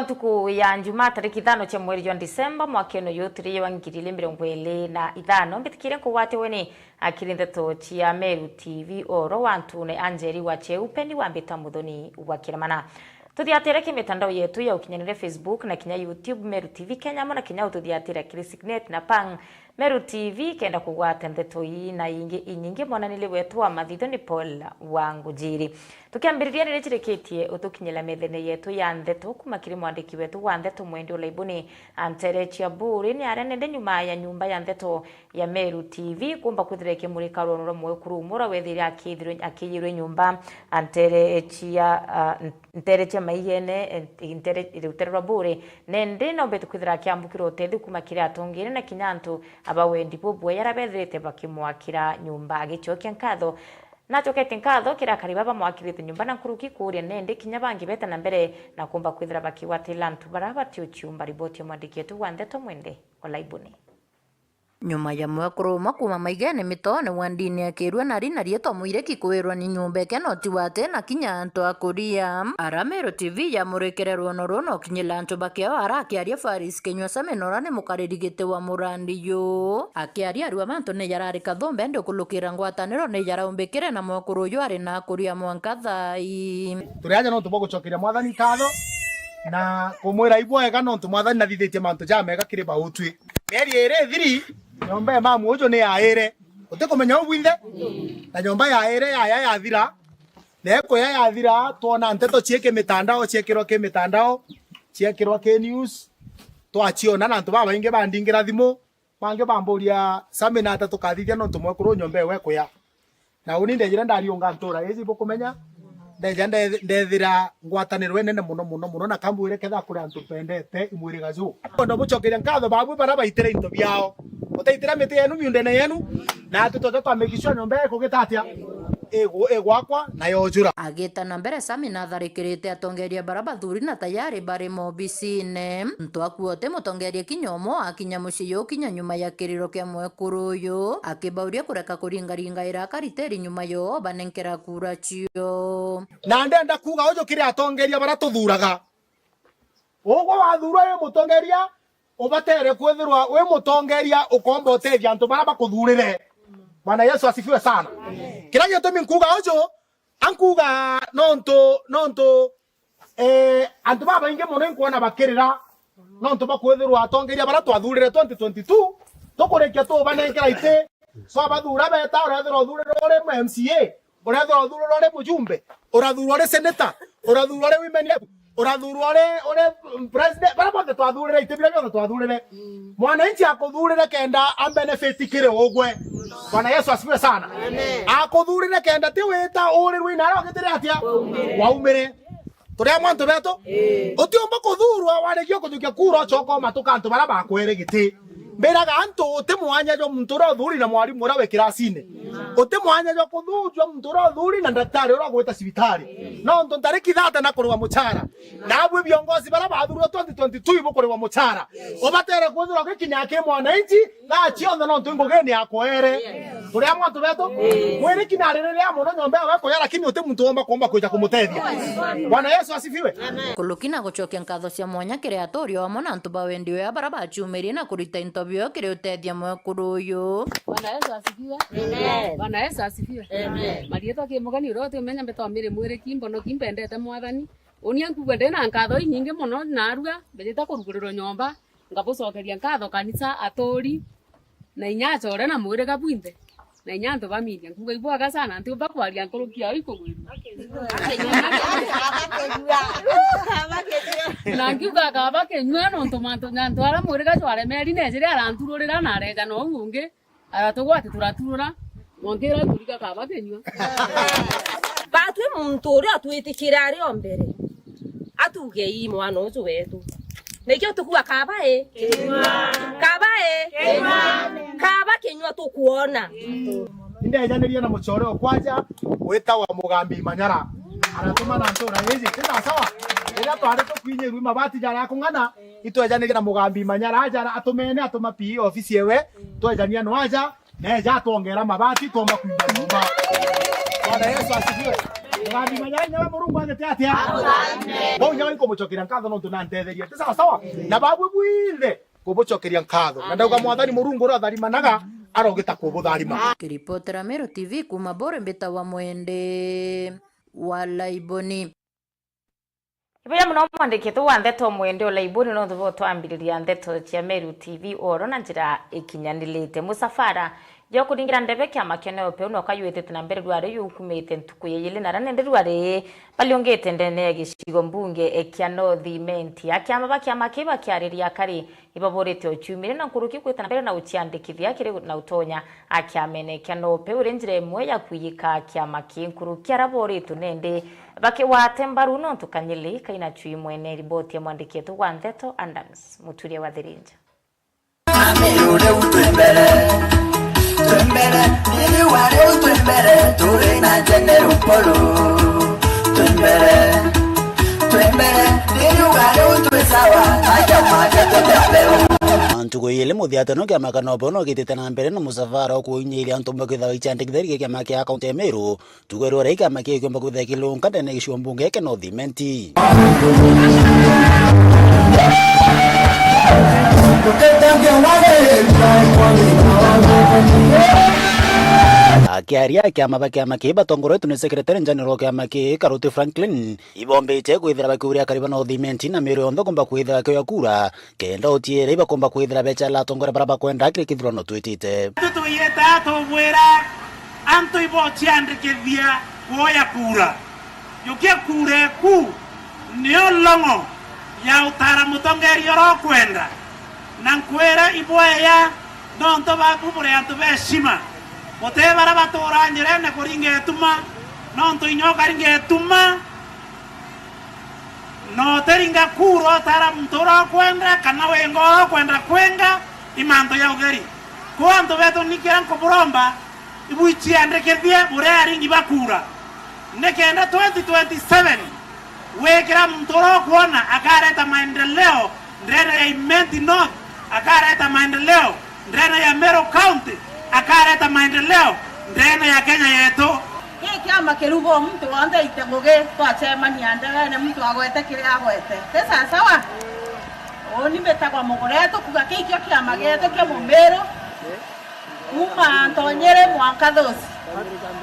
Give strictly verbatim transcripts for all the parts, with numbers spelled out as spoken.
Ntuku ya Njumaa, tariki ithano cia mweri jwa Disemba, mwakene uyu turi wa ngiri igiri mirongo iri na ithano, mbitikire nkugwate weni akiri ndeto cia Meru T V, oro wa ntune Anjeri wa Cheu, Peni wa Mbita, Muthoni wa Kiremana. Tuthiatire ki mitandao yetu ya ukinyanire, Facebook na kinya YouTube, Meru T V Kenya, amwe na kinya ututhiatire kiri Signet na Pang. Meru T V kenda kugwata ndeto ii na ingi inyingi, mwananiri wetu wa mathitho ni Paul wa Ngujiri. Tukiambiriria, ni rijirikitie utukinyira methene yetu ya ndeto kuma kiri mwandiki wetu wa ndeto Mwendi Olaibuni. Antere cia Buri ni aria nende nyuma ya nyumba ya ndeto ya Meru T V kumba kwithira ikimurika rwono rwa mwekuru umwe uria wethire akithirwe-, akiyirwe nyumba. Antere cia, ah, ntere cia Maigene, eh, ntere, rutere rwa Buri, nende nombete kwithira akiambukirwa utethi kuma kiri atongeria na kinya antu aba wendi bubwe, aria bethirite bakimwakira nyumba agicokia nkatho. Nacoketie nkatho kiri akari baba bamwakirite nyumba na nkuruki kuuria nende kinya bangi bete na mbere na kumba kwithira bakigwatira antu bara batiuciumba. Riboti ya mwandiki wetu wa ndeto Mwendi Olaibuni. Nyuma ya mwekuru umwe kuuma Maigene Mitone wa ndini ya Kirua na rina rietwa Mwiriki kwirwa ni nyumba eke noti wate na kinya antu a kuria. Ara Meru T V yamurikire rwono ruu na ukinyira antu bakeo ara akiaria Faris Kinyua Sami nora ni mukariri giti wa murandi yu. Akiaria arua bantu ni yarari kathumbe ndi ukulukira ngwataniro ni yaraumbikire na mwekuru uyu ari na akuria mwanka thai. Turi aja nontu bwa gucokeria Mwathani nkatho na kumwira ibwega nontu Mwathani nathithitie mantu jamega kiri bautwi. Mieri iri ithiri, nyomba ya mamu uju ni yaire. Utikumenya u bwinthe? Na nyomba yaire yaya yathira. Na ikuya yathira, twona nteto ciiki mitandao, ciekirwa ki mitandao, ciekirwa ki news. Twaciona na antu babaingi bandingira thimu, bangi bamburia, "Sami, nata tukathithia nontu mwekuru nyomba ewe ikuya?" Na uni ndejire ndariunga ntura iji bukumenya, ndeja nde-, ndethira ngwataniro inene muno, muno, muno, na kambwire ketha kuri antu mpendete imwiriga ju. Kwenda bucokeria nkatho babu bara baitire into biao. Utaitira miti yenu miundene yenu, na atu toja twa make sure nyomba ikugita atia? Igu-, igwakwa na yojura. Agita na mbere, Sami natharikirite atongeria bara bathuri na tayari bari mobisine. Muntu akuo ti mutongeria kinya umwe akinya mucii yu kinya nyuma ya kiriro kia mwekuru uyu, akibauria kureka kuringaringaira akariteri nyuma yo banenkera kura cio. Na ndenda kuuga uju kiri atongeria bara tuthuraga. Ugwe wathurwa wi mutongeria, ubatere kwithirwa wi mutongeria ukomba utethia antu bara bakuthurire. Bwana Yesu asifiwe sana. Kiria gitumi nkuuga uju, ankuuga nontu, nontu, eh, antu babaingi muno inkwona bakirira nontu bakwithirwa atongeria bara twathurire twenty twenty-two, tukurikia tubanenkera iti, twabathura beta, urethirwa uthurire uri M C A, urethirwa uthurire uri mujumbe, urathurwa uri senator, urathurwa uri women rep, urathurwa uri, uri president, bara bonthe twathurire, iti bira bionthe twathurire. Mwananchi akuthurire kenda a benefit kiri ugwe. Bwana Yesu asifiwe sana. Amen. Akuthurire kenda ti wita urirwe inara ugitire atia? Waumire. Turi amwe antu betu? Ii. Utiumba kuthurwa waregia kujukia kura ucoka umatuka antu bara bakwere giti. Mbiraga antu uti mwanya jwa muntu uria uthuri na mwarimu uria wi kirasine. Uti mwanya jwa kuthurwa muntu uria uthuri na ndaktari uria ugwita cibitari. Nontu ntariki thate na kurua muchara. Nabwe viongozi bara bathurwa twenty twenty-two ibukurihwa muchara. Ubatere kwithirwa gikinya ki mwananchi, thaa cionthe nontu ngugini yakwere. Turi amwe antu betu? Mwiriki naririria muno nyomba yawe kuya, lakini uti muntu womba kuomba kwija kumutethia. Bwana Yesu asifiwe. Kuluki na gucokia nkatho cia mwanya kiri aturi o amwe na antu ba wendi wea bara baciumirie na kurita into bio kiri utethia mwekuru uyu. Bwana Yesu asifiwe. Amen. Bwana Yesu asifiwe. Amen. Marietwa ki mugeni uria uti umenya mbetwa Mary Mwiriki, mbonoki mbendete Mwathani. Uni ankuga ndi na nkatho inyingi muno narua, mbijite kurugurirwa nyomba, ngabucokeria nkatho kanisa, aturi, na inya acore na mwiriga bwinthe, na inya antu ba media. Nkuga ibwega sana, ntiumba kwaria nkuruki yao ikugwirua. Na nkiuga akaba kinyua nontu mantu, antu aria mwiriga jwaremeri nejire arantururira na areja na uu ungi. Aratugwa ati turaturura, mwangira turiga kaba kinyua. Batwi muntu uria atwitikire ari o mbere, atuge ii mwana uju wetu. Nikio tukua kaba i? Kinyua. Kaba i? Kinyua. Kaba kinyua tukuona. Indejaniria na mucore o kwaja witagwa Mugambi Manyara. Aratuma na ntura iji. Ti sawa? Riria twari tukwinyirwi mabati jara kung'ana, itwejaniria na Mugambi Manyara aja atumene atuma P E ofisi ewe, twejania no aja, neja atwongera mabati, twomba kwimba nyumba. Bwana Yesu asifiwe. Ngathima nyanya wa Murungu agite atia? Bau nyawe nkumucokeria nkatho nontu nantetheria. Ti sawa sawa? Na babu bwinthe kubucokeria nkatho. Na ndauga Mwathani Murungu uria utharimanaga arogita kubutharima. Kiripotera Meru T V kuma Bore, mbita wa Mwende wa Laiboni. Ibuya muno mwandiki wetu wa ndeto Mwende o Laiboni, nontu bwa utwambiriria ndeto cia Meru T V oro na njira ikinyanirite. Musafara jwa kuringira ndebe kiama kia NOPEU no kayuitite na mbere rwari yukumite ntuku ya yili na ra nende rwari baliungite ndene ya gicigo mbunge kia North Imenti. Akiama ba kiama kii bakiariria kari ibaburite uciumire na nkuruki kwita na mbere na uciandikithia kiri na utonya akiamene kia NOPEU uri njira imwe ya kwiyika kiama kii nkuruki ara boritwe nende bakigwate mbaru nontu kanyili kaina chui mwene. Riboti ya mwandiki wetu wa ndeto Adams Muturia wa Thirinja. Ameru riu twi mbere, twi mbere, riu wa riu twi mbere, turi na General Paul. Twi mbere, twi mbere, riu wa riu twi sawa, aja maja tutaperu. Ntuku ili muthiatano kiama kia NOPEU no gitite na mbere na musafara o kuinyiria antu bakithawa iciandikithia kiama kia kaunti ya Meru. Tugerwa rai kiama kii kiumba kwithira kilunka ndene ya gicigo mbunge kia North Imenti. Akiaria kiama ba kiama kii batongoretwe ni secretary general wa kiama kii Karuti Franklin, ibombite kwithira bakiuria akari ba North Imenti na Meru yonthe kumba kwithira bakioya kura kenda utiere ibakumba kwithira becala atongoria baria bakwenda kiri kithurano twitite. Twiyeta tubwira antu ibociandikithia kuoya kura. Jukia kura eku nio longo ya utara mutongeria uria ukwenda. Na nkwira ibweya nontu baku buri antu ba heshima. Guti baria baturaa njirene kuringa ituma, nontu inya ukaringa ituma, na utiringa kura utara muntu uria ukwenda kana winga uria ukwenda kwinga i mantu ya utheri. Kwou antu betu ni kiria nkuburomba, ibuiciandikithie buri aringi ba kura, nikenda twenty twenty-seven wikira muntu uria ukwona akareta maendeleo ndene ya Imenti North, akareta maendeleo ndene ya Meru County, akareta maendeleo ndene ya Kenya yetu. Giki kiama kiruga o muntu wonthe aite ngugi, twacemania ndegene muntu agwete kiria agwete. Ti sawa sawa? Uuni mbitagwa Mugure, tukuga kii kio kiama gietu kia Mumiru kuma Ntonyere mwanka Thusi.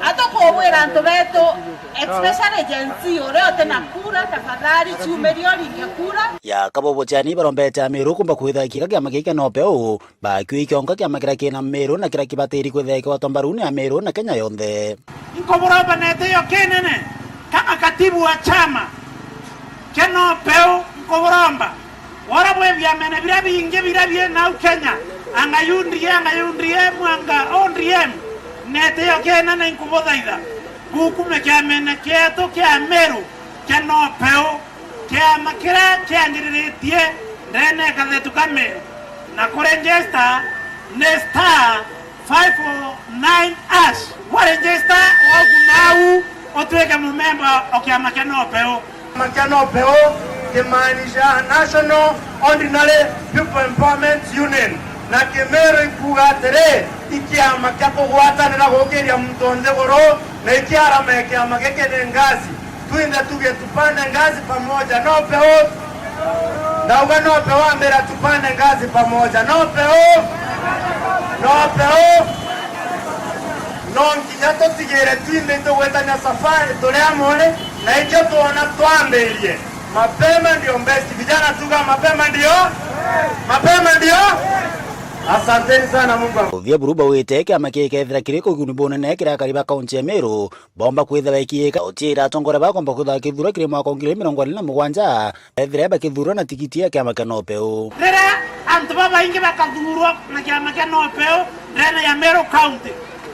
Atukubwira antu betu, especially Gen Z, uria uti na kura, tafadhali ciumiria uringe kura. Ya kabo buciani barombete Amiru kumba kwithira kika kiama giki kia NOPEU, bakiuga kionka kiama kiria kina Miru na kiria kibatiri kwithira kigwatwa mbaru ni Amiru na Kenya yonthe. Nkuburomba na gitio kinene kama katibu wa chama kia NOPEU, nkuburomba, wora bwi biamene biria bingi biria bi nau Kenya, anga U D A, anga U D M, anga O D M, na gitio kinene nkubuthaitha, bukume kiamene kietu kia Miru kia NOPEU. Kiama kiria kianjiriritie ndene ya kathetu ka Miru na kuregister ni star five oh nine hash. Waregister, wauma au utuike mumemba o kiama kia NOPEU. Kiama kia NOPEU kimaanisha National Ordinary People Empowerment Union, na Kimiru ikuuga atiri, i kiama kia kugwatanira gukiria muntu nthiguru, na ikiarama kiama giki ni ngazi. Twinthe tuge tupande ngazi pamoja. NOPEU. Ndauga NOPEU, ambira tupande ngazi pamoja. NOPEU. NOPEU. No nginya tutigire twinthe itugwetania safari turi amwe, na ikio twona twambirie. Mapema ndio best. Vijana tuga mapema ndio. Mapema ndio. Asanteni sana, Mungu. Uthia buru bauite kiama kii kethira kiri kuguni bunene kiria akari ba kaunti ya Miru bomba kwithira ikiika utiira atongoria bakomba kwithira bakithurwa kiri mwaka wa ngiri igiri mirongo iri na mugwanja, ethira bakithurwa na tigiti ya kiama kia NOPEU. Riria antu babaingi bakathurwa na kiama kia NOPEU ndene ya Meru County,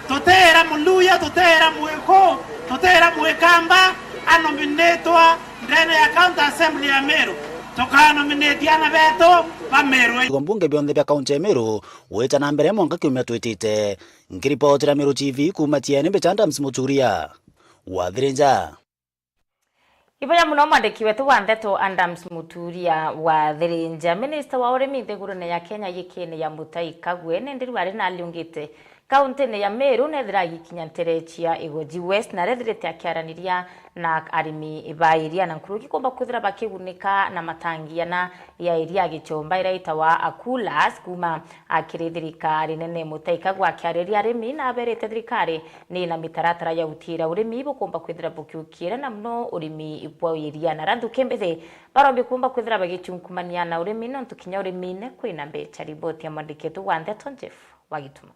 tutiira Muluya, tutiira Mwiku, tutiira Mwikamba anominitwa ndene ya County Assembly ya Meru, tukanominate ana betu ba Meru. Icigo mbunge bionthe bia kaunti ya Meru gwita na mbere mwanka kiumia twitite. Nkiripotera Meru T V kuuma Tiene, mbicha Adams Muturia wa Thirinja. Iboya muno mwandiki wetu wa ndeto Adams Muturia wa Thirinja. Minista wa urimi nthigurune ya Kenya yikine ya Mutahi Kagwe nindi riu ari na aliungite Kauntine ya Meru nethira agikinya ntere cia Igoji West na rethirite akiaraniria na arimi ba iria na nkuruki kumba kwithira bakigunika na matangi ana ya iria Gichomba iraitawa Akulas kuma akiri thirikari nene Mutahi Kagwe akiariria arimi na aberite thirikari ni na mitaratara ya gutiira urimi bukumba kwithira bukiukiira na muno urimi bwa iria na randu kimbithi barombi kumba kwithira bagichunkumania na urimi nontu kinya urimine kwina mbecha. Riboti ya mwandiki wetu wa ndeto Jeff Wagituma.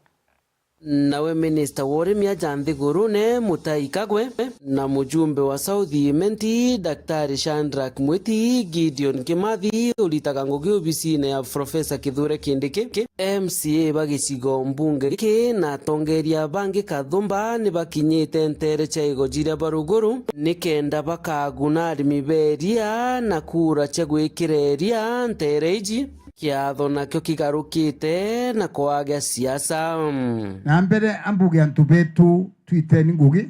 Nawe minista wa urimi aja nthigurune Mutahi Kagwe na mujumbe wa South Imenti Daktari Shadrack Mwiti, Gideon Kimathi uritaga ngugi obisine ya Profesa Kithure Kindiki, M C A ba gicigo mbunge giki na atongeria bangi kathumba ni bakinyite ntere cia Igoji ria Baruguru nikenda bakaguna arimi ba iria na kura cia gwikira iria ntere iji. Kiatho nakio kigarukite na kwagia siasa. Na mbere ambuge antu betu twiteni ngugi,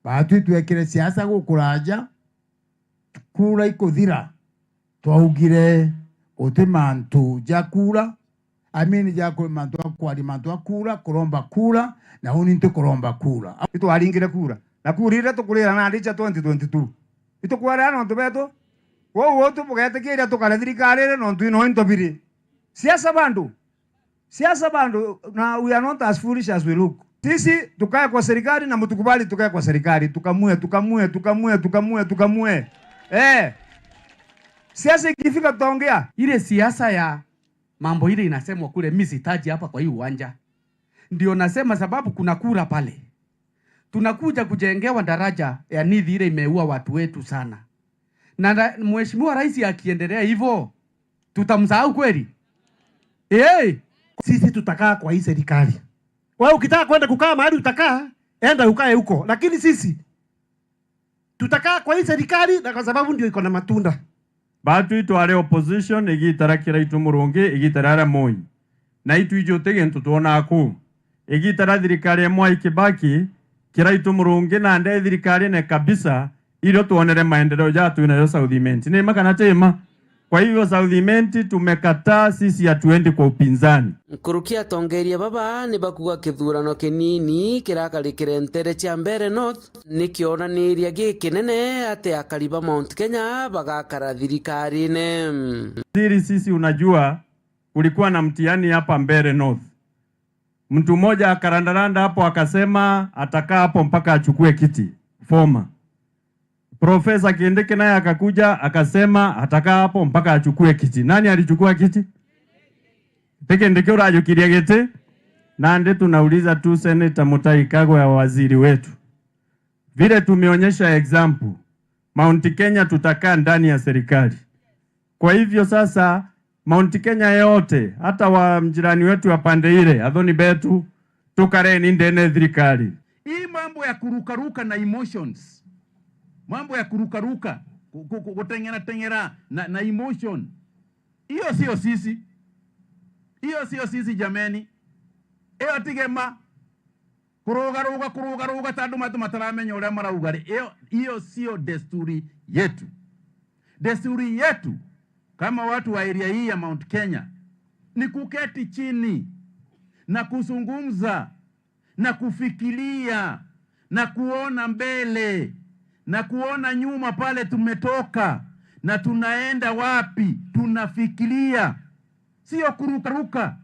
baatwi twekire siasa gukuraja, kura ikuthira, twaugire guti mantu ja kura, amini ja kwi mantu a kwaria mantu a kura, kuromba kura, na uni nti kuromba kura. Itwaringire kura, na kura iria tukurira nandi cia twenty twenty-two. Itukwarea nontu betu, kwou utu bugetikiria tukare thirikarire nontu ino into biri. Siasa bandu. Siasa bandu, na we are not as foolish as we look. Sisi tukae kwa serikali na mtukubali tukae kwa serikali, tukamue, tukamue, tukamue, tukamue, tukamue. Eh. Siasa ikifika tutaongea. Ile siasa ya mambo ile inasemwa kule, mimi sitaji hapa kwa hii uwanja. Ndio nasema sababu kuna kura pale. Tunakuja kujengewa daraja ya Nithi ile imeua watu wetu sana. Na ra-, Mheshimiwa Rais akiendelea hivyo, tutamsahau kweli? Eh, sisi tutakaa kwa hii serikali. Wewe ukitaka kwenda kukaa mahali utakaa, enda ukae huko. Lakini sisi tutakaa kwa hii serikali na kwa sababu ndio iko na matunda. Batu itware opposition igita ria Kiraitu Murungi, igita ria Moi. Na itwiji uti gintu twonaa kuu. Igita ria thirikari ya Mwai Kibaki, Kiraitu Murungi na nde thirikarine kabisa, irio twonere maendeleo ja twinayo South Imenti. Ni ma kana ti ma? Kwa hivyo South Imenti tumekataa, sisi hatuendi kwa upinzani. Nkuruki atongeria baba ni bakuga kithurano kinini kirakarikire ntere cia Mbeere North ni kionaniria gikinene ati akari ba Mount Kenya bagakara thirikarine. Siri sisi, unajua kulikuwa na mtihani hapa Mbeere North. Mtu mmoja akarandaranda hapo akasema atakaa hapo mpaka achukue kiti. Former. Profesa Kindiki naye akakuja akasema atakaa hapo mpaka achukue kiti. Nani alichukua kiti? Ti Kindiki urajukirie giti? Nandi tunauliza tu Senator Mutahi Kagwe ya waziri wetu. Vile tumeonyesha example, Mount Kenya tutakaa ndani ya serikali. Kwa hivyo sasa, Mount Kenya yote, hata wa mjirani wetu wa pande ile, athoni betu, tukareni ndene thirikari. Hii mambo ya kurukaruka na emotions, mambo ya kurukaruka, ku-, ku-, ku-, kuteng'era teng'era na, na emotion, hiyo sio sisi, hiyo sio sisi jameni, hiyo tigema. Kurugaruga, kurugaruga ta andu matu mataramenya uria marauga ri, iyo, iyo sio desturi yetu. Desturi yetu kama watu wa area hii ya Mount Kenya ni kuketi chini na kuzungumza na kufikiria na kuona mbele na kuona nyuma pale tumetoka na tunaenda wapi, tunafikiria, sio kurukaruka.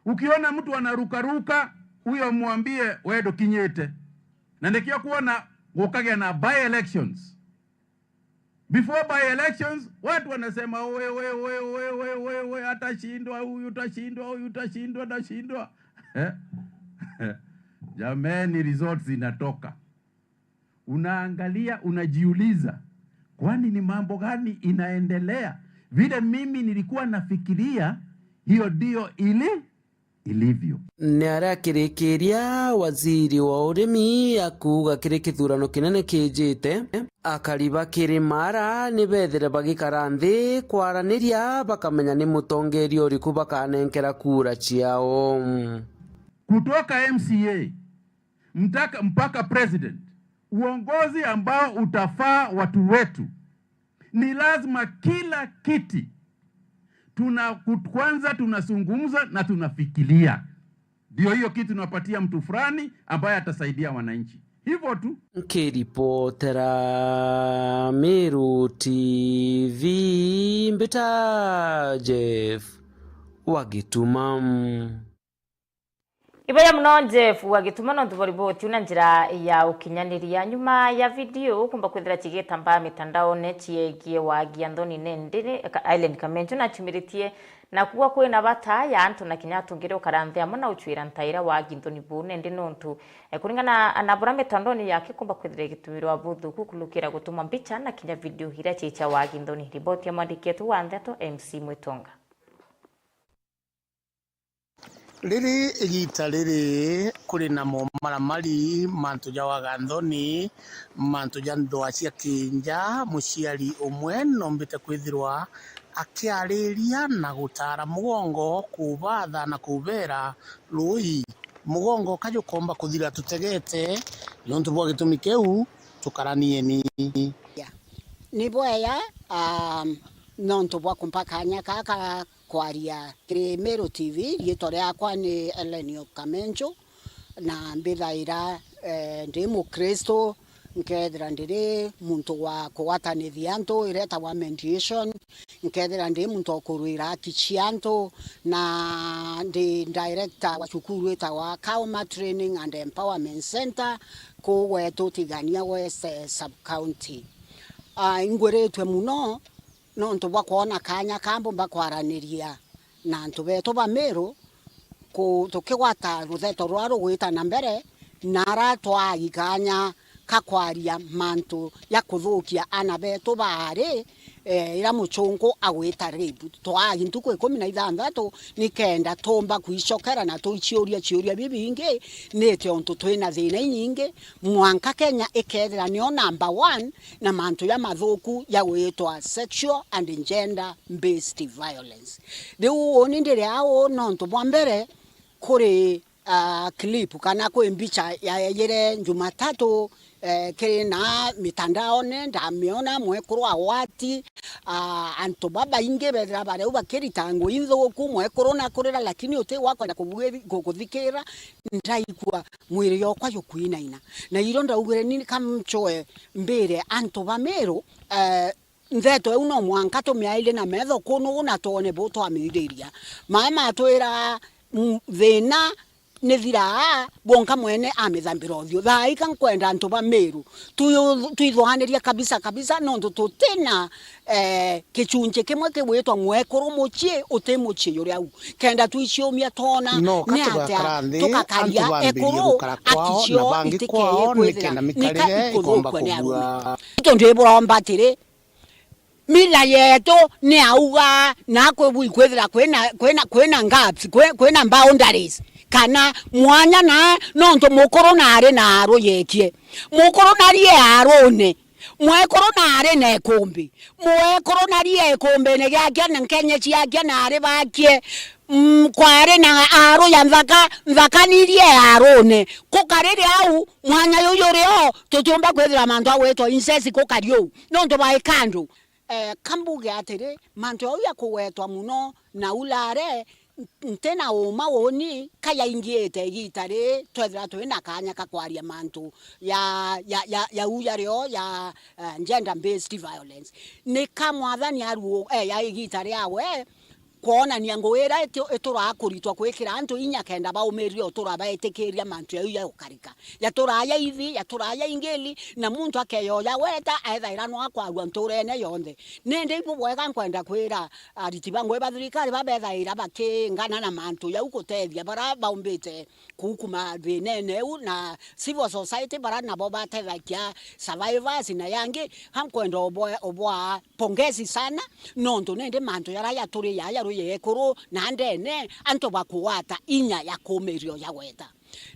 Ukiona mtu anarukaruka, huyo mwambie, "We ndukinyite." Na nikio kuona gukagia na by elections. Before by elections, watu wanasema, "Oe, oe, oe, atashindwa huyu, atashindwa huyu, atashindwa, atashindwa." Eh? Jameni, results zinatoka. Unaangalia, unajiuliza, "Kwani ni mambo gani inaendelea? Vile mimi nilikuwa nafikiria, hiyo ndio ili-, ilivyo." Ni aria akirikiria, waziri wa urimi akuuga kiri kithurano kinene kijite, akari ba Kirimara ni bethire bagikara nthi kwaraniria bakamenya ni mutongeria uriku bakanenkera kura ciao. Kutoka M C A mtaka-, mpaka president, uongozi ambao utafaa watu wetu, ni lazima kila kiti tuna-, kut-, kwanza tunazungumza na tunafikiria. Ndio hiyo kitu napatia mtu fulani ambaye atasaidia wananchi. Hivyo tu. Nkiripotera Meru T V, mbita Jeff wa Gituma. Iboya muno Jeff wa Gituma nontu bwa riboti iu na njira ya ukinyaniria. Nyuma ya video ukumba kwithira cigitambaa mitandaone ciegie wagi a nthoni, nindi Ka-, Aileen Kamenju nachumiritie na kuuga kwina bata ya antu na kinya atungire ukara nthi amwe na ucwira ntaira wagi nthoni buu, nindi nontu, eh, kuringana na bura mitandaone yake kumba kwithira igitumirwa buthuku kulukira gutuma mbicha na kinya video iria cia wagi nthoni. Riboti ya mwandiki wetu wa ndeto M C Mwitonga. Riri igita riri kuri na momaramari mantu ja waga nthoni, mantu ja ndwaa cia kinja. Muciari umwe noombite kwithirwa akiariria na gutaara mugongo, kuubaatha na kuubeera, ruui, mugongo ka jukoomba kuthira tutegete, niuntu bwa gitumi kiu, tukaranieni. Ni bwega, um, nontu bwa kumpa kaanya gaka kwaria kiri Meru T V. Riitwa riakwa ni Ellen Kamenju, na mbithaira, eh, ndi Mukristu, nkethira ndiri muntu wa kugwatanithia antu iria itagwa mediation, nkethira ndi muntu wa kurwira haki cia antu, na ndi director wa cukuru itagwa Kauma Training and Empowerment Centre, kuu gwetu Tigania West, eh, sub county. Ah, ingwiritue muno nontu bwa kwona kaanya ka mbumba kwaraniria na antu betu ba Meru, ku-, tukigwata rutheto ruria rugwita na mbere, na ara twaagi kaanya ka kwaria mantu ja kuthukia aana betu baari, eh, ira muchunku agwita rape. Twaagi ntuku ikumi na ithanthatu nikenda tuumba kwicokera na tuiciuria ciuria bibingi, niti untu twina thina inyingi, mwanka Kenya ikethira niyo number one na mantu ja mathuku ja gwitwa sexual and gender based violence. Riu uuni ndiri au nontu bwa mbere kuri, ah, clip kana kwi mbicha yaejire Jumatatu, eh, kiri na mitandaone, ndamiona mwekuru agwati, ah, antu babaingi bethira bari au bakirita ngui nthuku, mwekuru nakurira, lakini uti gwa kwenda kubwi-, ku-, kuthikira, ndaigua mwiri jokwa jukwinaina. Na irio ndaugire ni kamchoe mbire antu ba Meru, eh, ntheto iu no mwanka tumiairie na metho kunu na twone bu twamiriria. Maai matwira, mm, thina ni thiraa, bwonka mwene amithambira uthiu. Thaa ika nkwenda antu ba Meru tuyu-, twithwaniria kabisa kabisa, nontu tutina, eh, kichunchi kimwe kigwitwa mwekuru mucii uti mucii juria u. Kenda twiciumia twona ni atia tukakaria ekuru haki ciao itikeye kwithira nika ikuthukua ni arume. Nontu ndiburomba atiri, mila yetu ni auga na kwi bui kwithira kwina, kwina, kwina gaps, kwi-, kwina boundaries, kana mwanya na nontu mukuru nari na aru yekie. Mukuru narie arune, mwekuru nari na ikumbi, mwekuru narie ikumbine giake na nkenye ciake nari bakie. Mm, kwari na aru ya nthaka, nthaka nirie arune. Kukariri au, mwanya juju uri o, tutiumba kwithira mantu a gwitwa incest kukari uu, nontu bwa ikandu. Eh, kambuge atiri, mantu jau jakugwetwa muno na ulare, n-, ntina uma uuni ka yaingiite igita riri, twethira twina kaanya ka kwaria mantu ja, ja, ja, jau jario ja, eh, gender based violence. Ni ka Mwathani aruo-, eh, ya igita riawe, kwonania ngugi iria itu-, ituraa kuritwa gwikira antu inya kenda baumiria utura baitikiria mantu jau ja gukarika. Jaturaa ja ithi, jaturaa ja ingili, na muntu akeyoya weta, aethaira no akwarua nturene yonthe. Nindi ibu bwega nkwenda kwira ariti ba ngugi ba thirikari babethaira bakingana na mantu jau gutethia bara baumbite kuu kuma thinene iu, na civil society bara nabo batethagia survivors na yangi, ha nkwenda ubwa, ubwa pongezi sana, nontu nindi mantu jaria jaturi jaja ruyekuru na ndene, antu bakugwata inya ya kumirio ja gweta.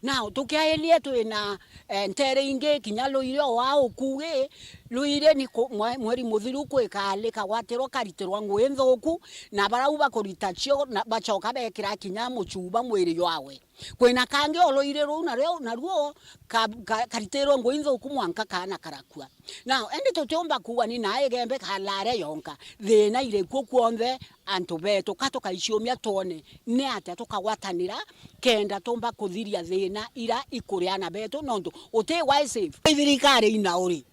Now, tukiairie twina, eh, ntere ingi kinya ruirio wa ukugi, Rwiri ni ku-, mwe-, mweri muthiru kwi kaali kagwatirwa karitirwa ngui nthuku, na barau bakurita cio na bacoka bekira kinya mucuba mwiri jwawe. Kwina kangi o rwiri ruu nario, naruo ka-, ka-, karitirwe ngui nthuku mwanka kaana karakua. Now, indi tutiumba kuuga ni na Igembe kana aria yonka. Thina iri kuo kwonthe, antu betu, ka tukaiciumia twone ni atia tukagwatanira kenda tumba kuthiria thina ira ikuri ana betu, nontu uti wise if thirikari ina uri.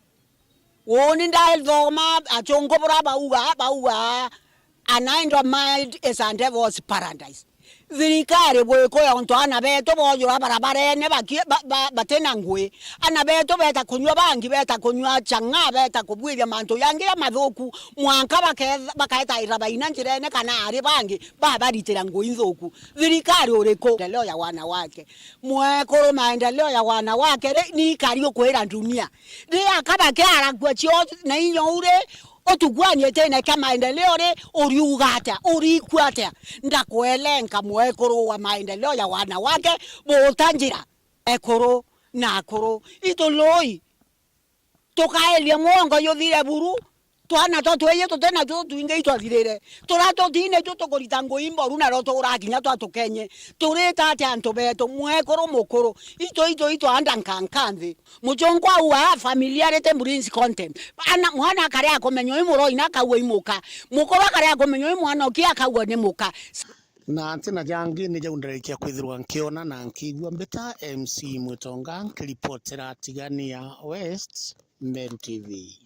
Uuni ndathoma, achungu bura bauga, bauga, "An idle mind is a devil's paradise." Thirikari bwikwe ontu ana betu boojura barabarene baki-, ba-, ba-, batina ngui. Ana betu beta kunyua bangi, beta kunyua chang'aa, beta kubwithia mantu jangi jamathuku, mwanka baketha-, baketaira baina njirene kana ari bangi babaritira ngui nthuku. Thirikari uriku? Maendeleo ya wanawake. Mwekuru, maendeleo ya wanawake ri, ni ikari ukwira dunia. Riria kaba kiarakua cio na inya uri, utuguanie tene kia maendeleo ri, uriuga atia, urikua atia? Ndakuelenka mwekuru wa maendeleo ya wanawake, buta njira. Ekuru na akuru, itu lui, tukaelie mwongo juthire buru, twana twa twiji tuti natuo twingi itwathirire. Turia tutine tu tukurita ngui mboru na ro turakinya twa tukenye. Turita atia antu betu, mwekuru mukuru, itu, itu, itu anda nkanka nthi. Muchungu auga familiarity breeds contempt. Ana, mwana akaria kumenya uyu muroi na akaua i muka. Mukuru akaria kumenya uyu mwana uki akaua ni muka. Na ntina jangi ni jau ndarikia kwithirwa nkiona na nkiigua. Mbita M C Mwitonga, nkiripotera Tigania West, Meru T V.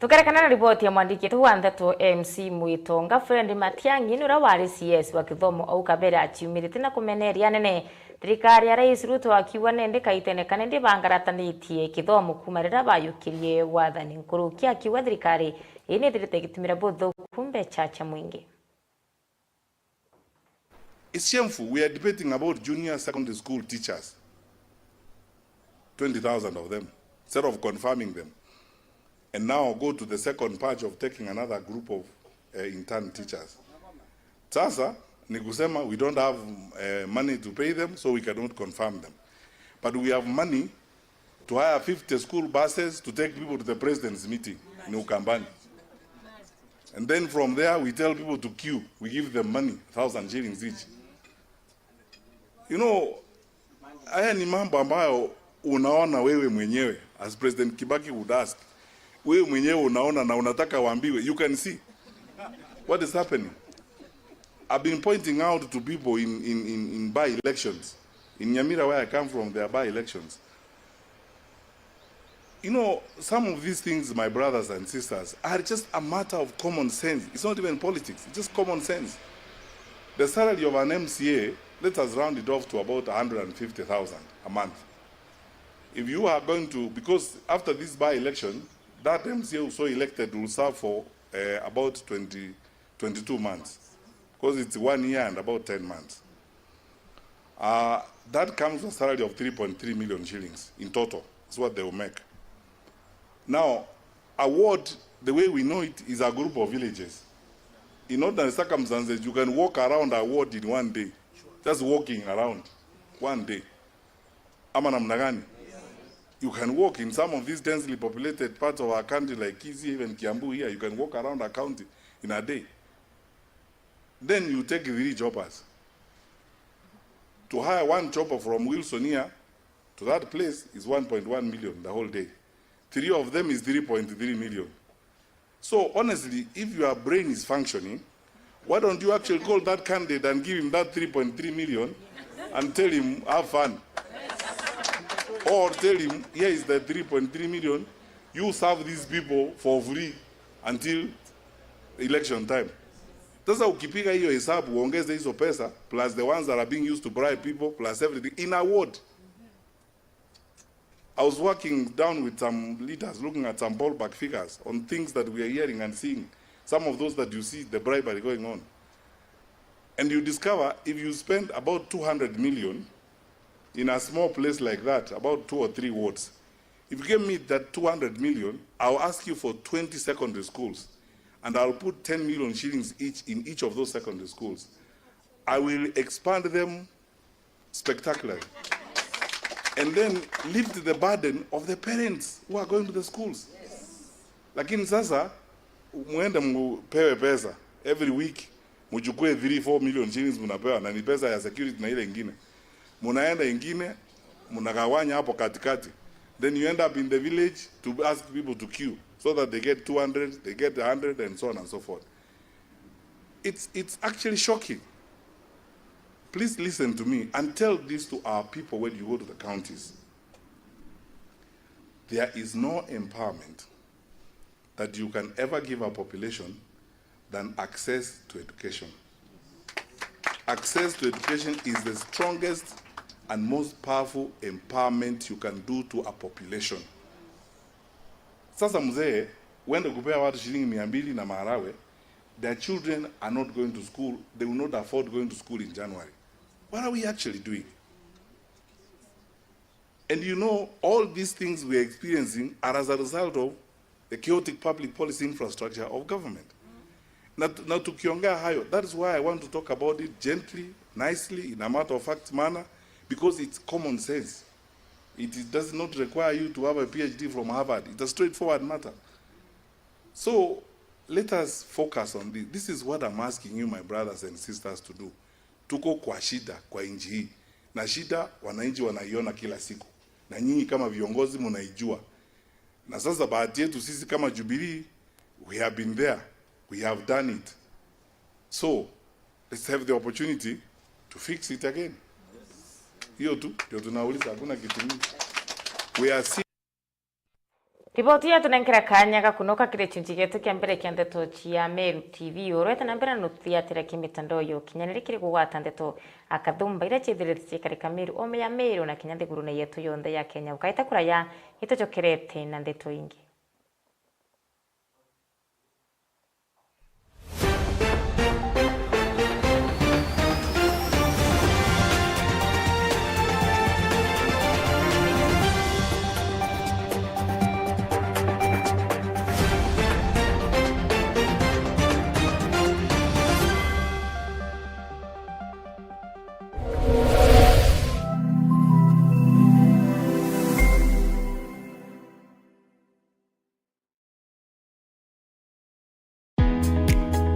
Tukerekana na riboti ya mwandiki wetu wa ndeto M C Mwitonga, Fred Matiang'i, ni uria wari C S wa kithomo au kabere aciumirite na kumeneria anene thirikari ya Rais Ruto akiuga nende kaitene kana indi bangaratanitie kithomo kuuma riria bayukirie wathani nkuruki, akiuga thirikari ii ni ithirite igitumira buthuku mbecha cia mwingi. It's shameful. We are debating about junior secondary school teachers, twenty thousand of them, instead of confirming them. And now go to the second batch of taking another group of, uh, intern teachers. Sasa ni kusema we don't have, uh, money to pay them, so we cannot confirm them. But we have money to hire fifty school buses to take people to the president's meeting in Ukambani. And then from there, we tell people to queue. We give them money, thousand shillings each. You know, haya ni mambo ambayo unaona wewe mwenyewe, as President Kibaki would ask. Wewe mwenyewe unaona na unataka waambiwe. You can see what is happening. I've been pointing out to people in, in, in, in by-elections. In Nyamira, where I come from, there are by-elections. You know, some of these things, my brothers and sisters, are just a matter of common sense. It's not even politics, it's just common sense. The salary of an M C A, let us round it off to about a hundred and fifty thousand a month. If you are going to, because after this by-election, that M C A who so elected will serve for, uh, about twenty, twenty-two months, because it's one year and about ten months. Uh, that comes to a salary of three point three million shillings in total. That's what they will make. Now, a ward, the way we know it, is a group of villages. In ordinary circumstances, you can walk around a ward in one day, just walking around one day. Ama namna gani? You can walk in some of these densely populated parts of our country like Kisii, even Kiambu here, you can walk around a county in a day. Then you take three choppers. To hire one chopper from Wilson here to that place is one point one million the whole day. Three of them is three point three million. So honestly, if your brain is functioning, why don't you actually call that candidate and give him that three point three million and tell him, "Have fun." Or tell him, "Here is the three point three million, you serve these people for free until election time." Sasa ukipiga hiyo hesabu, uongeze hizo pesa, plus the ones that are being used to bribe people, plus everything, in a ward. I was working down with some leaders, looking at some ballpark figures on things that we are hearing and seeing, some of those that you see the bribery going on. And you discover if you spend about two hundred million in a small place like that, about two or three wards, if you give me that two hundred million, I'll ask you for twenty secondary schools, and I'll put ten million shillings each in each of those secondary schools. I will expand them spectacularly. and then lift the burden of the parents who are going to the schools. Lakini sasa, mwende mpewe pesa every week, mchukue three, four million shillings mnapewa, na ni pesa ya security na ile ingine. Mnaenda ingine, mnagawanya hapo katikati. Then you end up in the village to ask people to queue so that they get two hundred, they get a hundred, and so on and so forth. It's, it's actually shocking. Please listen to me and tell this to our people when you go to the counties. There is no empowerment that you can ever give a population than access to education. Access to education is the strongest and most powerful empowerment you can do to a population. Sasa mzee, wende kupea watu shilingi mia mbili na maharagwe, their children are not going to school, they will not afford going to school in January. What are we actually doing? And you know, all these things we are experiencing are as a result of the chaotic public policy infrastructure of government. Na, na tukiongea hayo, that is why I want to talk about it gently, nicely, in a matter of fact manner, because it's common sense. It is, does not require you to have a PhD from Harvard. It's a straightforward matter. So, let us focus on this. This is what I'm asking you, my brothers and sisters, to do. Tuko kwa shida kwa nchi hii. Na shida wananchi wanaiona kila siku. Na nyinyi kama viongozi mnaijua. Na sasa bahati yetu sisi kama Jubilee, we have been there. We have done it. So, let's have the opportunity to fix it again. Hiyo tu ndio tunauliza, hakuna kitu mingi. We are Riboti yetu nenkera kanya ga kunoka kiri gicunji gietu kia mbere kia ndeto cia Meru T V. Urwete na mbere na nuthiatira ki mitandao ya ukinyaniri kiri kugwata ndeto akathumba iria ciithirite ciikarika Meru, ome ya Meru na kinya nthigurune yetu yonthe ya Kenya. Ukaita kuraya, itucokerete na ndeto ingi.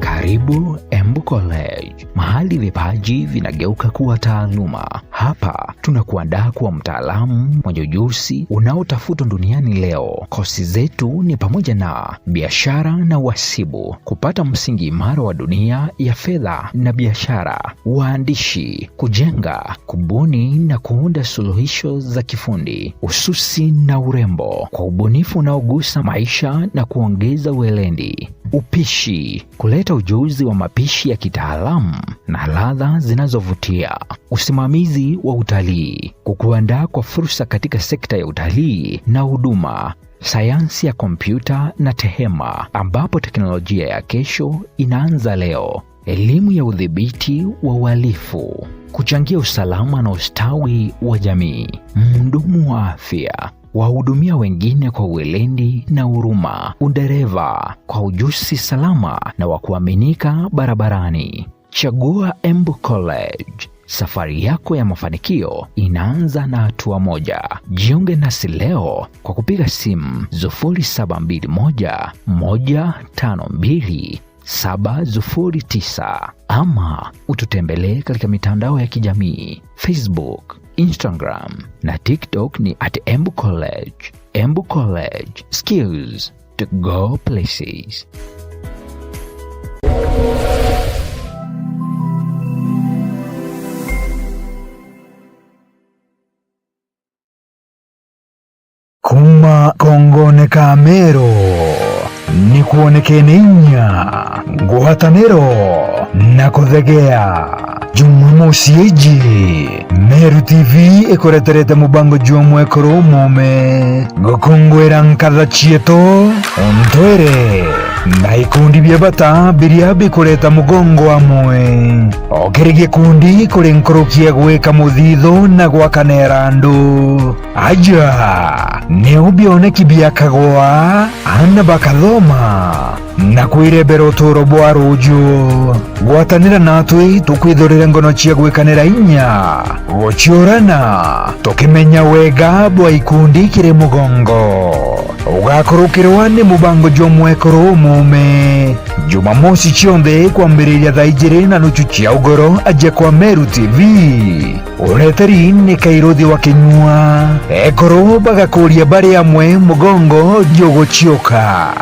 Karibu Embu College, mahali vipaji vinageuka kuwa taaluma. Hapa tunakuandaa kuwa mtaalamu mwenye ujuzi unaotafutwa duniani leo. Kosi zetu ni pamoja na biashara na uhasibu, kupata msingi imara wa dunia ya fedha na biashara, uandishi, kujenga, kubuni na kuunda suluhisho za kifundi, ususi na urembo kwa ubunifu unaogusa maisha na kuongeza weledi, upishi, kuleta ujuzi wa mapishi ya kitaalamu na ladha zinazovutia, usimamizi wa utalii, kukuandaa kwa fursa katika sekta ya utalii na huduma, sayansi ya kompyuta na tehema, ambapo teknolojia ya kesho inaanza leo. Elimu ya udhibiti wa uhalifu, kuchangia usalama na ustawi wa jamii. Mhudumu wa afya, wahudumia wengine kwa weledi na huruma. Udereva, kwa ujuzi salama na wa kuaminika barabarani. Chagua Embu College. Safari yako ya mafanikio inaanza na hatua moja. Jiunge nasi leo kwa kupiga simu sufuri saba mbili moja, moja tano mbili, saba sufuri tisa, ama ututembelee katika mitandao ya kijamii, Facebook, Instagram na TikTok ni at Embu College. Embu College, skills to go places. Kuuma kongone ka Meru, ni kwonekene inya, ngwataniro na kuthegea. Jumamosi iji, Meru T V ikureterete mubango jwa mwekuru umome, gukunguira nkatha cietu, untwire, na ikundi bia bata biria bikureta mugongo amwe. O kiri gikundi kuri nkuruki ya gwika muthithu na gwakanira andu. Aja, niu bioneki biakagwa, aana bakathoma, Na kwirembera utuuro bwa ruuju. Gwatanira natwi tukwithurire ngono cia gwikanira inya, guciurana, tukimenya wega bwa ikundi kiri mugongo. Ugakurukirwa ni mubango jwa mwekuru umuume. Jumamosi cionthe kwambiriria thaa ijiri na nuchu cia ugoro aja kwa Meru T V. Ureteri ni Kairuthi wa Kinyua. Ekuru bagakuria bari amwe mugongo juguciuka.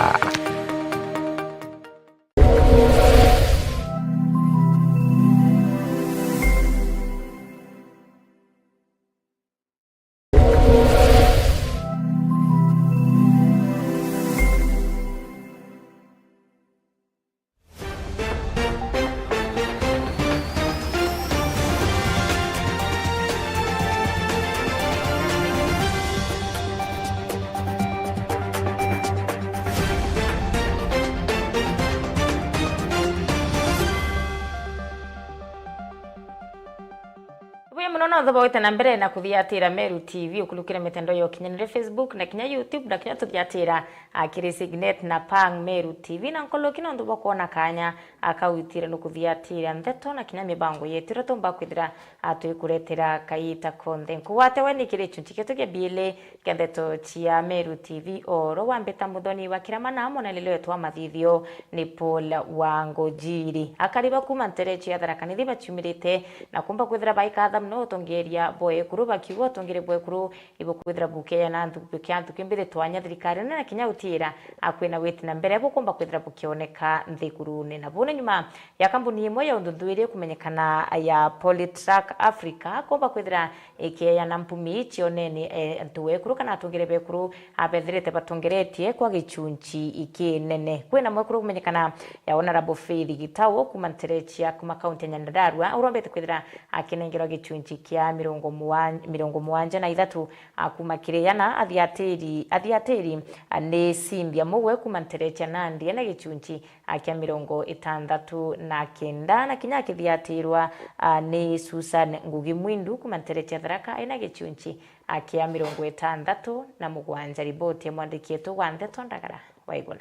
Buya mono nonthe bwagwite na mbere na kuthiatira Meru T V ukurukire mitandao ya ukinyaniria, Facebook na kinya YouTube, na kinya tuthiatira, a, kiri Signet na Pang Meru T V, na nkuruki nonthe bwa kwona kanya akautire ni kuthiatira ndeto na kinya mibango yetu iria tumba kwithira, a, twikuretera kaita konthe. Nkugwate we ni kiri gichunchi gietu gia biili kia ndeto cia Meru T V, oro wa Mbita Muthoni wa Kirama na mwanalile wetu wa mathithio ni Paul wa Ngujiri. Akari ba kuma ntere cia Tharaka Nithi baciumirite na kumba kwithira baikatha mono utongeria bwa ekuru, bakiuga utongeri bwa ekuru ibukwithira bukeya na nthu-, bukia nthuki mbithi twanya thirikari nene na kinya utira akwina witi na mbere bukumba kwithira bukioneka nthigurune. Na bune nyuma ya kambuni imwe ya uthuthuria kumenyekana ya Polytrack Africa kumba kwithira ikieana mpumi cionene, e, antu ekuru kana atongere bekuru abethirite batongeretie kwa gichunchi ikinene. Kwina mwekuru kumenyekana ya Honorable Faith Gitau kuma ntere cia kuma kaunti ya Nyandarua urombete kwithira akinengerwa gichunchi kia mirongo muan-, mirongo mugwanja na ithatu, a, kuma kiri ana athiatiri, athiatiri, a, ni Cynthia Mugwe kuma ntere cia Nandi ena gichunchi, a, kia mirongo itandatu na kenda, na kinya akithiatirwa, a, ni Susan Ngugi Mwindu kuma ntere cia Tharaka ena gichunchi, a, kia mirongo itandatu na mugwanja. Riboti ya mwandiki wetu wa ndeto Ndagara Waiguna.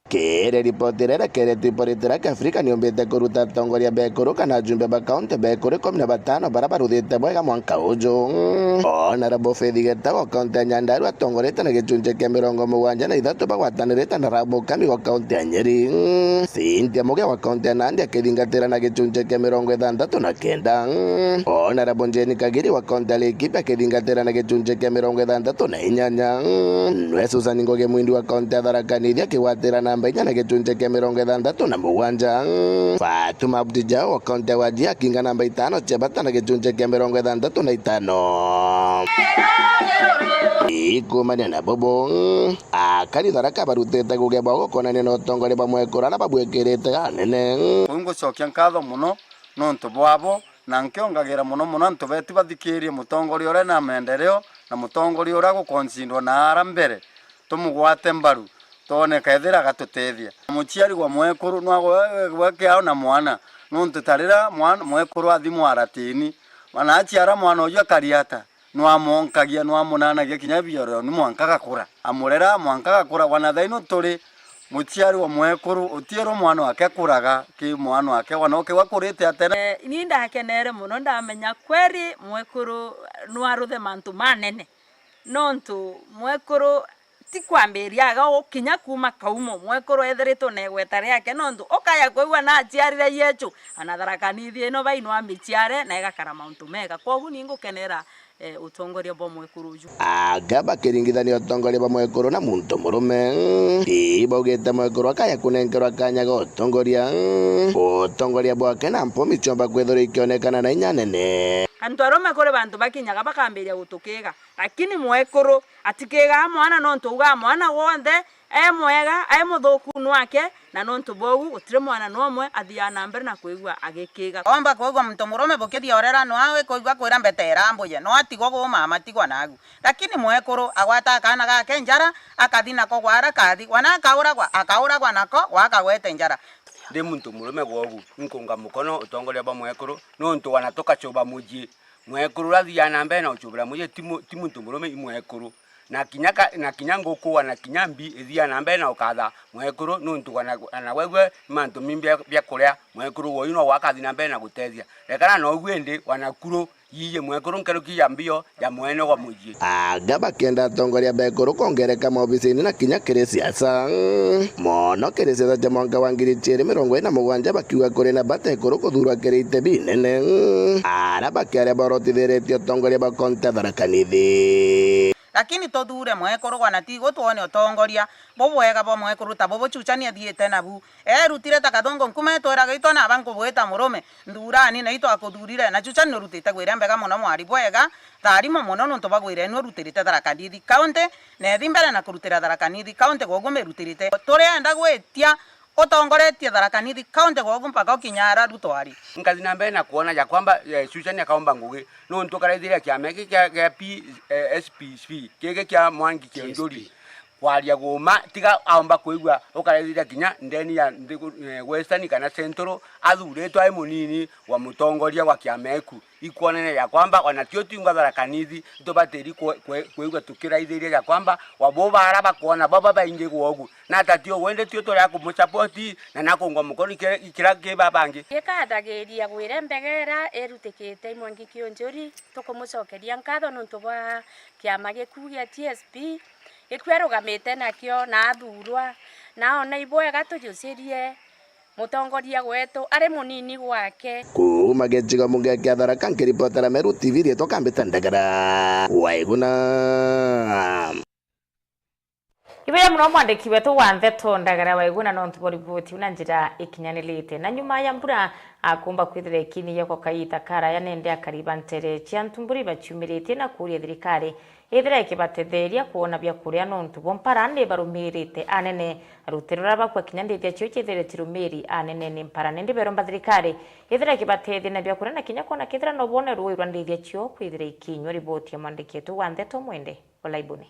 Kiri ripoti iria irekeretwe Polytrack Africa niumbite kuruta atongoria bekuru kana ajumbe ba kaunti bekuru ikumi na batano baria baruthite bwega mwanka uju. Honorable Faith Gitau wa kaunti ya Nyandarua atongorete na gichunchi kia mirongo mugwanja na ithatu bagwatanirite na Rahabu Kami wa kaunti ya Nyeri. Cynthia Muge wa kaunti ya Nandi akithingatira na gichunchi kia mirongo ithanthatu na kenda. Honorable Jane Kagiri wa kaunti ya Laikipia akithingatira na gichunchi kia mirongo ithanthatu na inyanya. Nwe Susan Ngugi Mwindu wa kaunti ya Tharaka Nithi akigwatira namba inya na gichunchi kia mirongo ithanthatu na mugwanja. Fatuma Abdi Jao wa kaunti ya Wajir akinga namba itano cia bata na gichunchi kia mirongo ithanthatu na itano. Ikumania na bubu, akari Tharaka barutite kugia bwao gukonania na utongoria bwa mwekuru aria babwikirite anene. Kuu ngucokia nkatho mono nontu bwabo, na nkiongagirira mono mono antu betu bathikirie mutongoria uria na maendeleo, na mutongoria uria gukoncindwa na ara mbere, tumugwate mbaru, twone kethira agatutethia. Muciari wa mwekuru nwagwe kiao na mwana, nontu ta riria mwana, mwekuru athi mwaratini, na aciara mwana uju akari ata? Nwamwonkagia, nwamũnanagia kinya bioroni mwanka agakũra. Amũrera mwanka agakũra. Wana thaino tũrĩ mũciari wa mwekũrũ, ũtiĩrwo mwana wake akũraga kĩ mwana wake, wana ũkĩu akũrĩte atene. Eh, ni ndakenere mũno, ndamenya kweri mwekũrũ nwarũthe mantũ manene. Nontu mwekũrũ ti kwambĩrĩria aga ũkinya kuma kaumo, mwekũrũ ethiritwe na igweta rĩake, nontu ũkaya kwigua na aciarire Yesu, ana Tharaka Nithi ĩno bainwa amĩciare na ĩgakara maũntũ mega. Kwoguo ni ngũkenera, eh, ũtongoria bwa mwekũrũ ũyũ. Anga bakĩringithania ũtongoria bwa mwekũrũ na muntu mũrũme? Ii baugĩte mwekũrũ akaya kũnenkerwa kanya ga ũtongoria. Ũtongoria bwake na mpũmi ciomba kwĩthĩrwo ikĩonekana na inya nene. Antu arũme kũrĩ bantu bakinyaga bakambĩrĩria gũtũkĩga, lakini mwekũrũ atikĩgaa mwana, nontu augaa mwana wonthe e mwega, e mũthuku nwake, na nontu bwou gutiri mwana nomwe athiaa na mbere na kwigua agikĩga. Omba kwigua muntu murume bukithia urera nwa wi kwigua kwira mbete irambuye, no atigwo gu mama atigwa nagu. Lakini mwekuru agwata akana gake njara, akathi nako gwara kathi, wana akauragwa, akauragwa nako gwakagwete njara. Ndi muntu murume gwogu, inkunga mukono utongoria bwa mwekuru, nontu wana tukacuba mucii. Mwekuru uria athiaa na mbere na gucubira mucii ti mu-, ti muntu murume, i mwekuru. na kinya ka-, na kinya nguku, wana kinya mbi, ithia na mbere na ukatha mwekuru, nuntu wana, wana wegwe ni mantu mimbi bia, bia kuria, mwekuru woyu no wakathi na mbere na gutethia. Rekana na ugu indi, wana kuru, yiye mwekuru nkeruki ya mbio ya mwene wa mucii. Anga bakenda atongoria bekuru kongereka maobisini na kinya kiri siasa. Mono kiri siasa cia mwanka wa ngiri ijiiri mirongo iiri na mugwanja bakiuga kuri na bata ekuru kuthurwa kiri ite binene. Ara bakiaria borotithiritie utongoria bwa kaunti ya Tharaka Nithi. Lakini tuthure mwekuru gwana ti gutwone utongoria bubwega bwa mwekuru ta bubu Chuchani athiite nabu. Eerutire ta kathungu nkuma itwiraga itwa naba nkubwita murume, nthurani na itwakuthurire. Na Chuchani nurutite gwira mbega mono mwari bwega, tharimo mono nuntu bwa gwira enu urutirite Tharaka Nithi County, na ethi mbere na kurutira Tharaka Nithi County gwogu mirutirite. Turienda gwitia utongoretie Tharaka Nithi County gwogu mpaka ukinya ara Ruto ari. Nkathi na mbere na kwona ja kwamba, eh, Chuchani akaumba ngugi, nuntu karaithiria kiama giki kia, kia P, eh, S P C, giki kia Mwangi Kiunjuri. Kwaria guuma, tiga aumba kwigua, ukaraithiria kinya ndeni ya nthi-, eh, Western kana Central, athuritwe ai munini wa mutongoria wa kiama eku. Ikwonania ya kwamba ona tio twingwa Tharaka Nithi, itubatiri kwe-, kwe-, kwigua tukiraithiria ya kwamba wabo bara bakwona baba baingi gwogu. Na ta tio wende tio turia kumusupport na nakungwa mukono ikira, ikira ki babangi. Gikathagiria gwire mbegera irutikite i Mwangi Kiunjuri, tukumucokeria nkatho nuntu bwa kiama giku gia T S P, gikua arugamite nakio na athurwa, na ona ibwega tujucirie mutongoria wetu ari munini gwake. Kuuma gicigo mbunge kia Tharaka, nkiripotera Meru T V, riitwa Kambita Ndagara Waiguna. Ibuya muno mwandiki wetu wa ndeto Ndagara Waiguna nontu bwa riboti iu na njira ikinyanirite. Na nyuma ya mbura, akumba kwithira ikinyia kwa kaita karaya nende akari ba ntere cia Ntumburi baciumiritie na kuuria thirikari ithira ikibatetheria kwona bia kuria nontu bo mpara ni barumirite anene. Rutiro ruria bakwa kinya ndithia cio ciithire cirumiri anene ni mpara, nindi beromba thirikari ithira ikibatethia na bia kuria na kinya kwona kethira no bone ruui rwa ndithia cio kwithira ikinyua. Riboti ya mwandiki wetu wa ndeto Mwende Olaibuni.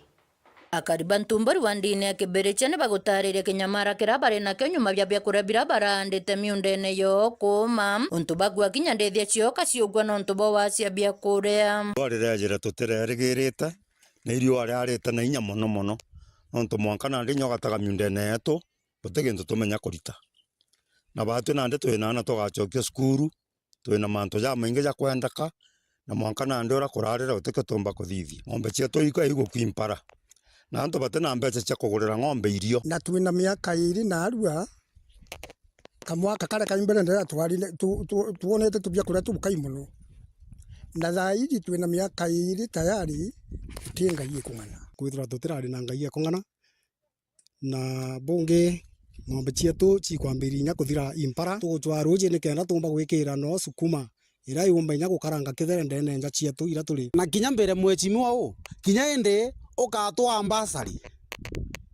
Akari ba Ntumburi wa ndini ya Kibirichia ni bagutariria kinyamara kiria bari nakio nyuma bia biakuria biria baraandite miundene yoo kuuma, untu bagua kinya ndithia cio kaciugua nontu bwa wacia biakuria. Riua rirejire tutirerigirite, ni riua riarite na inya mono mono, nontu mwanka nandi inya ugataga miundene yetu, guti gintu tumenya kurita. Na baatwi nandi twina aana tugacokia cukuru, twina mantu jamaingi ja kwendeka, na mwanka nandi uria kurarira gutikio tuumba kuthithia. Ng'ombe cietu iku-, igukua i mpara, na antu batina mbeca cia kugurira ng'ombe irio. Na twina miaka iiri naarua, kamwaka karia ka mbere ndira twari-, tu-, tu-, twonete tubia kuria tubukai mono. Na thaa iji twina miaka iiri tayari, ti ngai ikung'ana. Kwithirwa tutirari na ngai ya kung'ana, na bungi, ng'ombe cietu cikwambiriria inya kuthira i mpara. Tugucwaa ruuji nikenda tuumba gwikira no sukuma iria iumba inya gukaranga kithere ndene nja cietu iria turi. Na kinya mbere mwechimiwa uu, kinya indi ukatwaa mbasari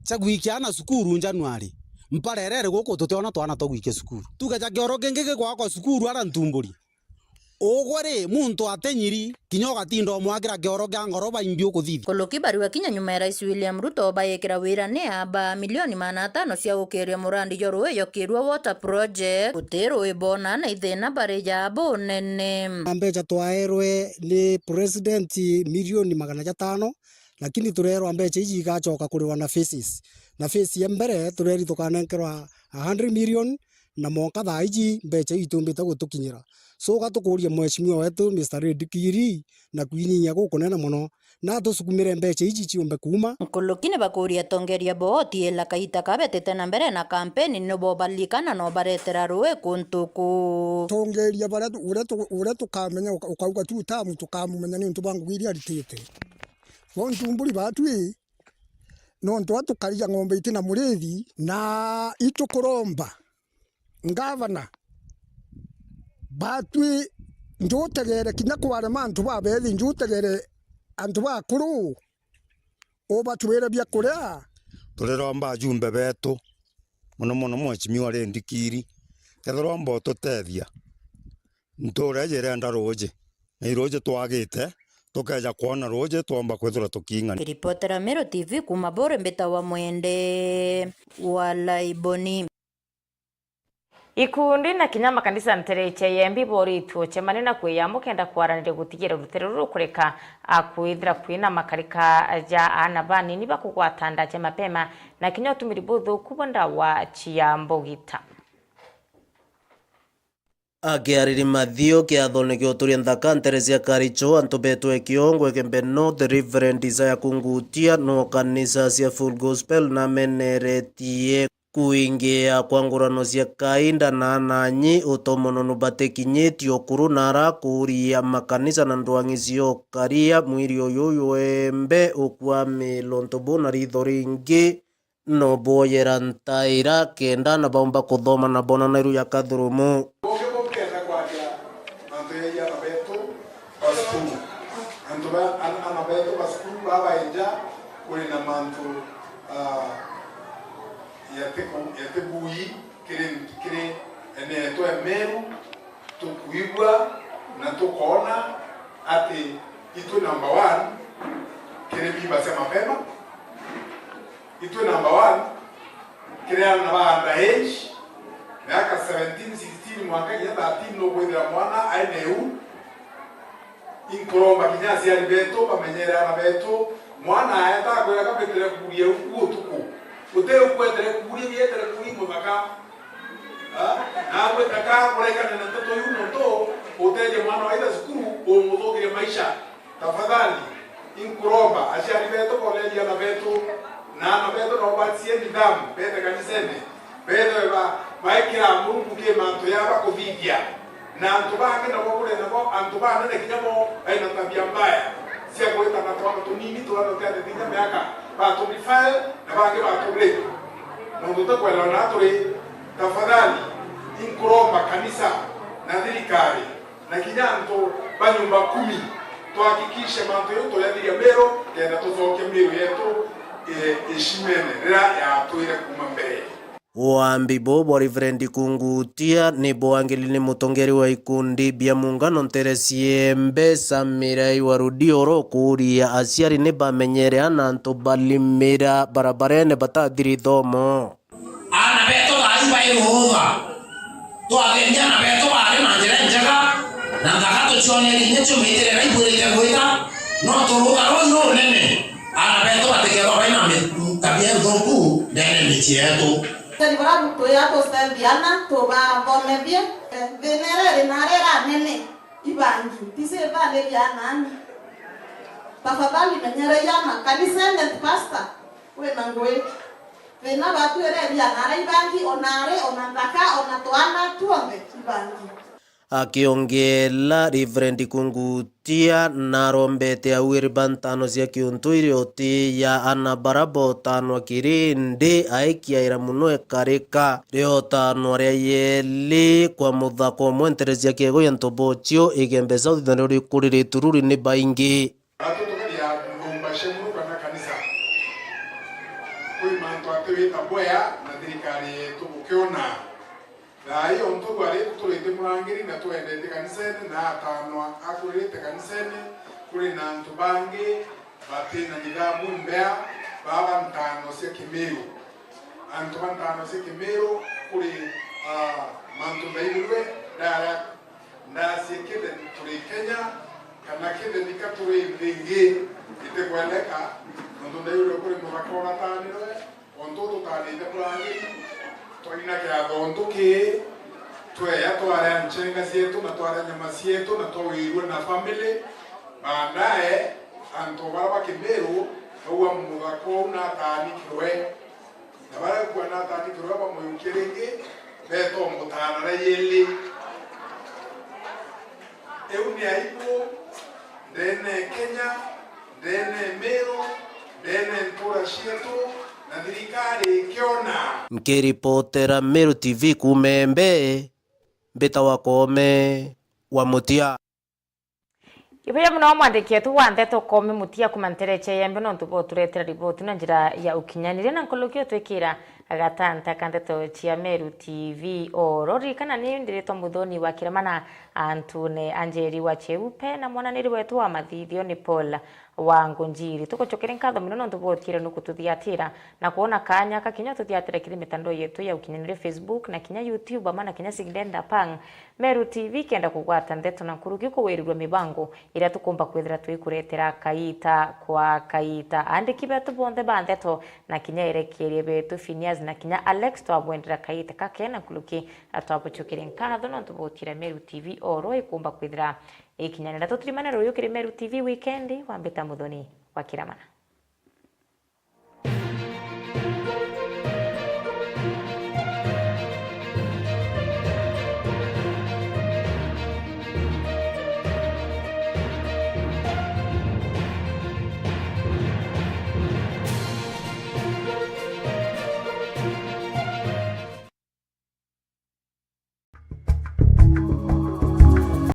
cia gwikia aana cukuru Januari, mpara iria iri guku tutiona twana twa gwikia cukuru. Tuge ja kioro kingi gigwakwa cukuru ara Ntumburi. Ugwe ri, muntu atinyiri, kinya ugatinda umwakira kioro kia ngoroba imbi ukuthithia. Nkuluki bariwa kinya nyuma ya Rais William Ruto bayikira wira ni aba milioni magana atano cia gukiria murandi jwa ruui jwa Kirua Water Project, guti ruui bona na ithina bari ja bunene. Na mbeca twaerwe ni President milioni magana jatano, lakini turerwa mbeca iji igacoka kurirwa na phases. Na phase ya mbere tureri tukanenkerwa a hundred million, na mwanka thaa iji mbeca ii itumbite gutukinyira. So, gatukuria mweshimiwa wetu Mister Red Kiri na kwinyia gukunene mono, na atusukumire mbeca iji ciumbe kuuma. Nkuluki ni bakuria atongeria bo oti ila kaita kabetite na mbere na kampeni nibo balikana no baretera ruui kuntu kuu. Tongeria baria tu-, uria tu-, uria tukamenya uka-, ukauga tu tamu tukamumenya niuntu bwa ngugi iria aritite. Bo Ntumburi batwi, nontu atukarija ng'ombe itina murithi, na itukuromba ngavana, batwi njutegere kinya kwarema antu babethi, njutegere antu bakuru, ubatwire bia kuria. Turiromba ajumbe betu, mono mono Mweshimiwa Red Kiri, kethirwa mba ututethia, ntuura iji irenda ruuji, na iruuji twagite, tukeeja kwona ruuji, twomba kwithirwa tukiing'ania. Ripotera Meru T V kuuma Buri, mbitawa Mwende wa Laiboni. Ikundi na kinya makanisa ntereche yembi boritwe ucemania na kwiyambo kenda kwaraniria gutigira rutere ruru rukureka a kwithira kwina makarika ja aana banini bakugwata nda ja mapema na kinya utumiri buthuku bwa ndawa cia mbugita. Akiariri Mathio kiathone kia uturia nthaka ntere cia Karicho, antu betwe Kiongo, Igembe North, Reverend Isaiah Kungutia, no kanisa cia Full Gospel nameneretie kuingia kwa ngurano cia kainda na nanyi utomono nubatikinyitie ukuru nara kuuria makanisa na ndwang'i cio karia mwiri uyu yembe ukwamilo ntobo na ritho ringi no bwoyera ntaira kenda na baumba kuthoma na bona nairu ya kathurumu. Bungi bukenda kwaria mantu ya iana betu ba cukuru. Antu ba, an-, ana betu ba cukuru babaenja kuri na mantu, ah, yatiku-, yatibui kiri, kiri ene yetu ya Meru, tukwigua na tukoona ati itwi number one kiri mimba cia mapema, itwi number one kiri ana ba under age, miaka seventeen, sixteen mwanka kinya thirteen nukwithira mwana aina iu. Inkuromba kinya aciari betu bamenyere ana betu. Mwana aeta akwira ka mbitire kuuria u utuku. Uti ukwetere kuuria, wietere kuuria muthaka. Ha? Na agwita ka kurekana na nteto iu nontu uteethia mwana waitha cukuru umuthukiria maisha. Tafadhali, inkuromba aciari betu borerie ana betu, na ana betu nabo bacie nidhamu, bete kanisene, bethwe ba-, baikira Murungu ki mantu ya bakuthithia. Na antu bangi nabo kuri nabo, antu banene kinya bo baina tabia mbaya cia gwitana twana tunini, twana tuteete kinya miaka, ba twenty-five, na bangi ba twenty. Nontu tukwelewa na turi, tafadhali, inkuromba kanisa na thirikari, na kinya antu ba nyumba kumi, tuhakikishe mantu jau tuyathiria Meru, kenda tucokia Meru yetu, e, icimene riria yatwire kuuma mbere. Uambi buu bwa Reverend Kungutia ni bwangiri ni mutongeri wa ikundi bia muungano ntere ciembe Samirai wa Rudioro kuuria aciari ni bamenyere ana antu balimira barabarene batathiri thomo. Aana betu thaa ii bai ruutha. Twathemia aana betu baari na njira injega, na nthaka tucionerie inya cio miitire iria ibuirite gwita, nontu ruutha ruu ni runene. Aana betu batikethwa bai na mi-, tabia inthuku ndene ya micii yetu. Aciari baria twi a tucethia aana, tubathomethie. Thina iria iri naari iria nene, ibangi, ti cio ithaniria aana anyu. Tafadhali menyerei aana kanisene, pastor, wina ngui. Thina batu iria ithia naari ibangi, o naari, o na nthaka, o na twana, tuonthe ibangi. Akiongeela, Reverend Kungutia narombete auiri ba ntano cia kiuntu iri oti ya ana bara botanwa kirindi aikiaira muno ekarika. Riotanwa ria yeli kwa muthako umwe ntere cia kiego ya Ntobochio, Igembe South, nario rikuriritwe ruri ni baingi. Atu tukaria nyumba cia Murungu kana kanisa. Kwi mantu ati wita bwea na thirikari yetu gukiona. Thaa ii ontu bwari turite murangiri na twendete kanisene na atanwa akuririte kanisene, kuri na antu bangi bati na nidhamu mbea, baba ntano cia Kimiru. Antu ba ntano cia Kimiru kuri, ah, mantu ndaigirwe ndara Ndaciikite turi Kenya, kana kitheni ka turi nthi ingi itikwendeka, nontu ndaiure kuri muthaka uratanirwe, ontu tutanite murangiri, twaina kiatho ntuki, tweya twaria nchenga cietu na twaria nyama cietu na twawirue na family. Baadaye, antu bara ba Kimiru, baua muthaka uu natanikirwe. Na baria kuona atandikirwe bamuyukie ringi, beeta umutaana na yeli. Iu ni aibu ndene Kenya, ndene Miru, ndene ntura cietu, na thirikari ikiona. Nkiripotera Meru T V kuuma Embe, mbitawa Koome wa Mutia. Ibuya muno mwandiki wetu wa ndeto Koome Mutia kuuma ntereche ya Embe nontu bwa uturetera riboti na njira ya ukinyaniria na nkuluki utwikira Gatanta ka ndeto cia Meru T V oro. Ririkana ni ndiritwa Muthoni wa Kiremana antune a Njeri wa Cheupe, na mwananiri wetu wa mathithio ni Paul wa Ngunjiri. Tugucokeria nkatho mono nontu bwa utiire nukututhiatira na kwona kanya ka kinya tuthiatire kiri mitandao yetu ya ukinyanire, Facebook na kinya YouTube, amwe na kinya Sigdenda Pang. Meru T V kenda kugwata ndeto na nkuruki kuwirirua mibango iria tukumba kwithira twikuretera kaita kwa kaita. Andiki betu bonthe ba ndeto na kinya erekeeria betu Phineas na kinya Alex twabwendera kaita kake na nkuruki, na twabucokeria nkatho nontu bwa utiira Meru T V oro ikumba kwithira ikinyanira. Tutirimane ruyu kiri Meru T V wikendi, wambita Muthoni wa Kiremana.